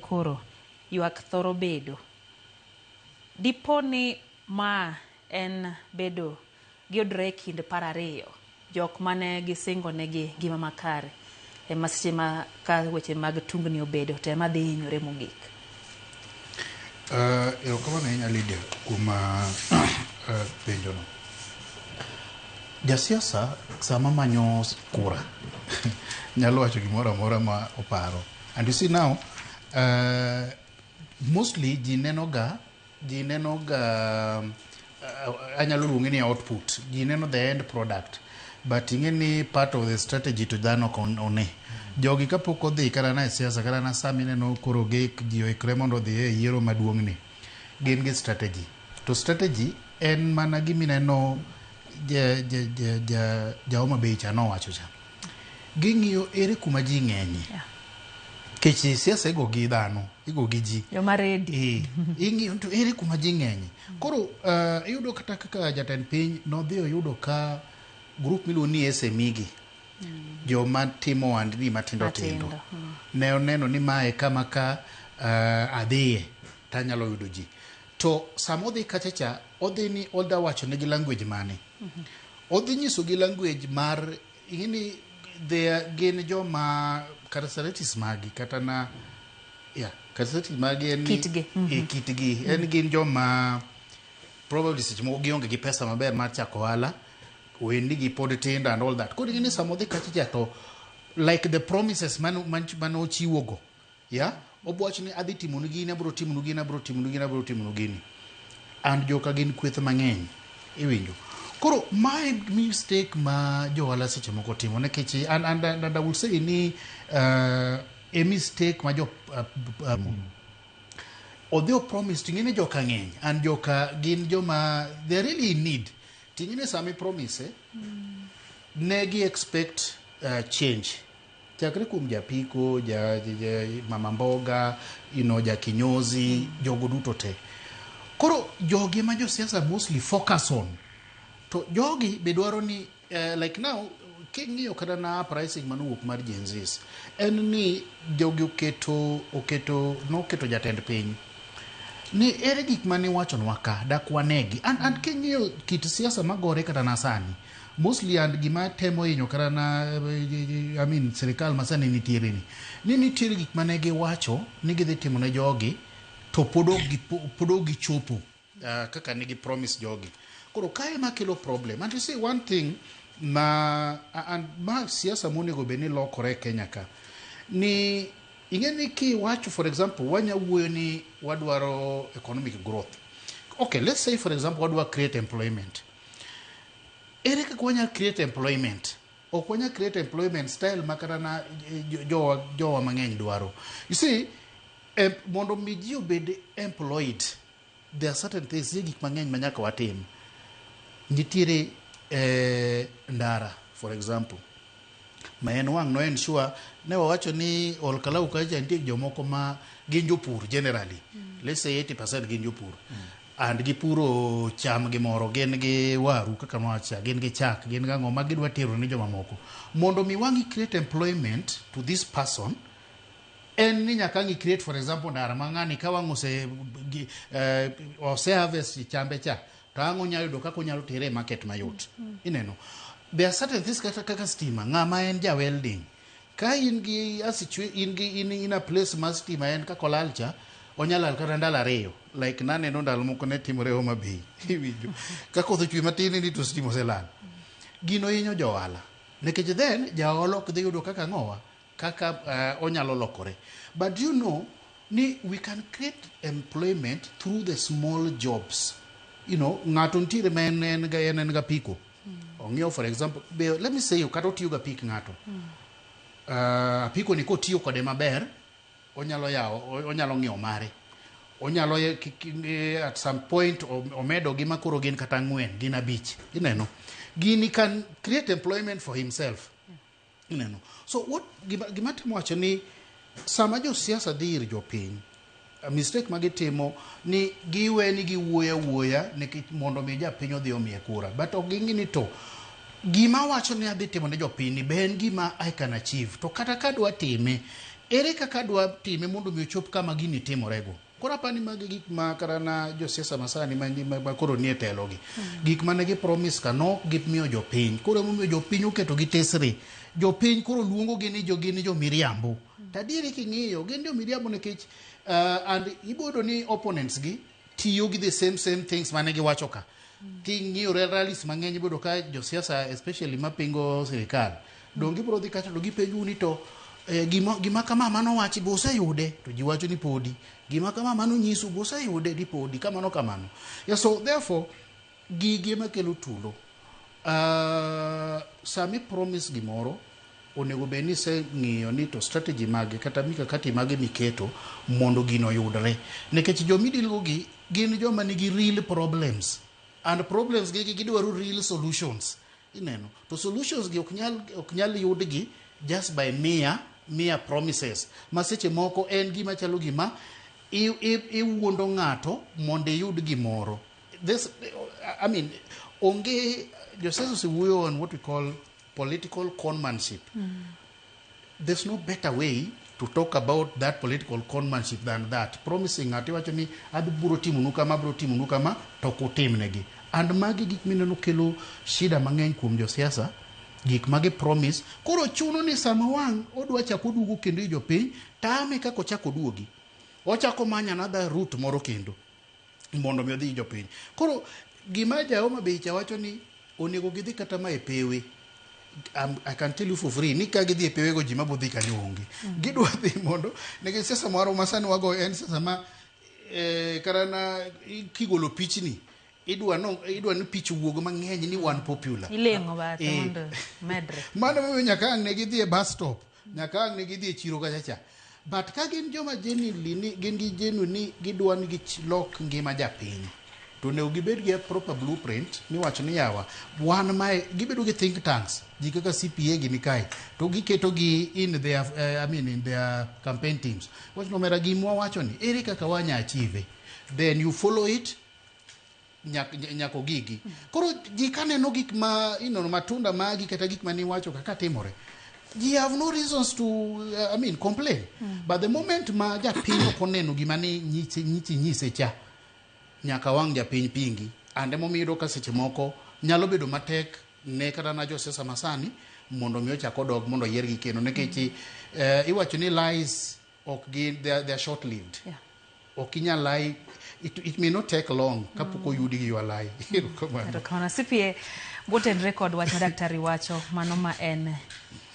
koro ywak thoro bedo. Dipo ni ma en bedo giyudore e kind par ariyo, jok mane gisingo negi ngima makare ema seche ma ka weche mag tungni obedo to ema dhi hinyore mogik. Erokamano ahinya Lydia kuom penjono. Jasiasa sama manyo kura nyalo wacho gimoro amora ma oparo. And you see now, mostly ji neno ga, anyalo luonge ni output, ji neno the end product, but ing'e ni part of the strategy to dhano ok one. Jogi kapok odhi kata na e siasa, kata na sama ineno koro gi ji oikre mondo odhi e yiero maduong' ni, gin gi strategy. To strategy en mana gimineno ja Homa Bay cha nowacho cha. Ging'iyo ere kuma ji ng'enye. Kech siasa igo gi dhano, igo gi ji. Joma ready. Ing'iyo to ere kuma ji ng'enye. Koro iyudo kata kaka jatend piny nodhi oyudo ka group miluongo ni SME gi. Joma timo ohandni matindo tindo. Matindo. Ne oneno ni mae kama ka adhiye tanyalo yudo ji. To sama odhi kacha cha, odhi ni odwa wacho negi language mane? Odhi nyiso gi language mar ing'e ni they are, gin joma characteristics magi kata na, yeah, characteristics magi en ni Kitgi. Kitgi en gin joma probably seche moko gionge gi pesa maber mar chako ohala, ohendni gi pod tindo and all that. Koro ing'e ni sama odhi kacha cha to like the promises mane ochiwo go, yeah, obo wacho ni adhi timonu gini, abiro timonu gini, abiro timonu gini, abiro timonu gini, and joka gin kweth mang'eny, iwinjo. Koro mae mistake ma johala seche moko timo nikech and I will say ni e mistake ma jo odhi o promise to ing'e ni joka ng'eny and joka gin joma they are really in need. To ing'e ni sama i promise ne gi expect change chakre kuom japiko, ja mama mboga, ja kinyozi, jogo duto te. Koro jogi ema josiasa mostly focus on. To jogi be dwaro ni like now king'iyo kata na uprising manowuok mar Gen Zs, en ni jogi oketo noketo jatend piny ni ere gik mane iwachonwa ka dak wanegi. And king'iyo kit siasa magore kata na sani mostly, and gima temo hinyo kata na, I mean, sirikal masani nitiere ni nitiere gik mane giwacho ni gidhi timo ne jogi to pod ok gichopo kaka ne gi promise jogi. Koro kae ema kelo problem. And you see one thing ma and ma siasa monego bed ni lokore e Kenya ka ni, ing'e ni kiwacho, for example, wanya wuoyo ni wadwaro economic growth. Okay, let's say, for example, wadwa create employment. Ere kaka wanya create employment? Ok wanya create employment style ma kata na jowa mang'eny dwaro. You see, mondo mi ji obed employed, there are certain things, nitie gik mang'eny ma nyaka watim. Nitiere ndara, for example, ma en wang' no ensure ne wawacho ni Olkalau kacha nitie jomoko ma gin jopur generally. Let's say 80% gin jopur. And gipuro cham gimoro, gin gi waru kaka nwawacho, gin gi chak, gin gang'o ma gidwa tero ne jomamoko. Mondo mi wang' i create employment to this person, en ni nyaka ang' i create, for example, ndara ma ng'ani ka wang' ose harvest chambe cha to ang' onyalo yudo kaka onyalo tere e market mayot. Ineno, there are certain things kata kaka stima. Ng'ama en ja welding, ka in gi a in gi in a place ma stima en kaka olal cha, onyalo lal kata ndalo 2, like naneno ndalo moko ne timore Homa Bay, iwinjo ka koth ochwe matin ni to stima oselal. Gino hinyo jo ohala nikech then ja ohala ok dhi yudo kaka ng'owa kaka onyalo lokore. But you know ni we can create employment through the small jobs. Ng'ato nitiere ma en ga piko ong'iewo, for example, be, let me say, kata otiyo ga pik ng'ato, apiko ni kotiyo kode maber onyalo yawo, onyalo ng'iewo mare, onyalo at some point omedo gi makoro gin kata ang'wen, gin abich. Ineno, gini can create employment for himself, ineno. So what gima temo wacho ni sama josiasa dhi ir jopiny, a mistake ma gitimo ni giwe ni giwuoyo awuoya nikech mondo mi japiny odhi omiye kura, but ok ging'i ni to gima wacho ni adhi timo ne jopiny ni be en gima I can achieve, to kata ka adwa time Ere kaka dwa time mondo mi ochop kama gini timorego? Koro apani magi gik ma kata na josiasa masani ma koro nie telo gi. Gik mane gi promise ka nok gimiyo jopiny. Koro emomiyo jopiny oketo gi tesre. Jopiny koro luongo gi ni gin jomiriambo. To adieri king'iyo gin jomiriambo nikech and iboyudo ni opponents gi tiyo gi the same same things mane giwacho ka. King'iyo rallies mang'eny, iboyudo ka josiasa, especially mapingo sirikal, dong gibiro dhi kacha to gipenjou ni to gima kama manowachi be useyude? To ji wacho ni podi. Gima kama manonyisu be useyude? Ni podi. Kamano kamano. Yeah, so therefore gigi ema kelo tulo. Sami promise gimoro, onego bed ni iseng'iyo ni to strategy mage kata mikakati mage miketo mondo gino oyudre, nikech jomidilgo gi gin joma nigi real problems, and problems gi gidwaro real solutions. Ineno to solutions gi ok nyal yudgi just by mere promises, ma seche moko en gima chalo gima iwuondo ng'ato mondo iyud gimoro. This, I mean, onge josiasa osewuoyo on what we call political conmanship. There's no better way to talk about that political conmanship than that. Promising ng'ato, iwacho ni adhi biro timonu kama, abiro timonu kama, to ok utimnegi. And magi gik mineno kelo shida mang'eny kuom josiasa, gik magi promise. Koro chuno ni sama wang' odwa chako duogo kendo ir jopiny, tame kaka ochako oduogi. Ochako manyo another route moro kendo mondo mi odhi ir jopiny. Koro gima ja Homa Bay cha wacho ni onego gidhi kata ma e pewe. I can tell you for free ni ka gidhi e pewego, ji mabodhi kanyo onge. Gidwa dhi mondo nikech siasa moro ma sani wago en siasa ma kata na kigolo pichni, idwa no idwa ni pich wuog mang'eny ni wan popular. Ileng'o bathe mondo medre. Mano momiyo nyaka ang' ne gidhi e bus stop, nyaka ang' ne gidhi e chiro kacha cha. But ka gin joma genuinely ni gin gi genuine ni gidwa ni gilok ngima japiny, to onego gibed gi a proper blueprint miwacho ni yawa wan mae gibedo gi think tanks, ji kaka CPA gini kae to giketo gi in their I mean, in their campaign teams, wach no mera gimwa wacho ni ere kaka wanya achieve, then you follow it nyako gigi. Koro ji kaneno gik ma inono matunda magi kata gik maniwacho kaka timore, ji have no reasons to I mean, complain. But the moment ma japiny ok oneno gima ni nyiche nyiche nyise cha, nyaka wang' japiny pingi. And emomiyo iyudo ka seche moko nyalo bedo matek ne kata na josiasa masani mondo mi ochak odog mondo oyiergi kendo, nikech iwacho ni lies ok gin, they are short lived. Ok inyal lie, it may not take long kapok oyudi gi your lie. Erokamano. Erokamano. CPA, botenre kod wach ma daktari wacho, mano ma en